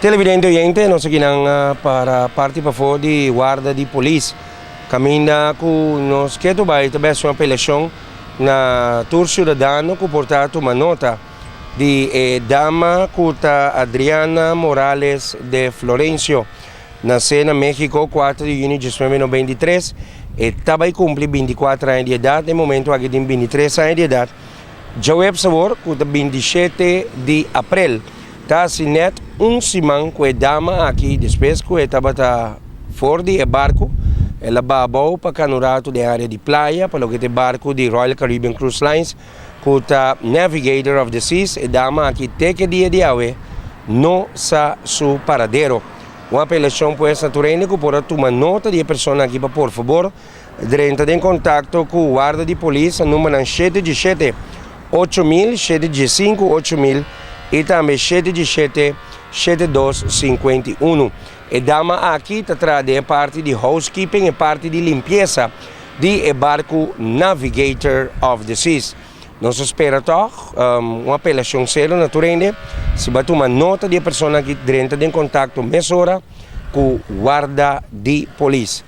Televidente oyente, nos akinan pa parti pafó di warda di polis. Kaminda ku nos ke bai tambe un apelashon na tur siudadano ku por ta tuma nota di dama ku ta Adriana Morales de Florencio. Nasé na México 4 di yüni di 1993 e ta bai kumpli 24 aña di edat, na momento aki tin 23 aña di edat. Djaweps awor, ku 27 di aprel. Ta net un siman ku e dama aki, despues ku e tabata for di barku, el a baha pa kana un ratu den área di Playa, pa loke ta barku di Royal Caribbean Cruise Lines, ku ta Navigator of the Seas, e dama aki te ku dia di awe no sa su paradero. Un apelashon pues na tur hende ku por tuma nota di e persona aki pa por fabor drenta den kontakto ku warda di polis, number 717 8000, 715 8000 i tambe 717 7251. E dama aki ta traha den parti di housekeeping i parti di limpiesa di e barku Navigator of the Seas. Nos ta spera toch un apelashon serio na tur hende, si bo tuma nota di e persona aki, drenta den kontakto mesora ku warda di polis.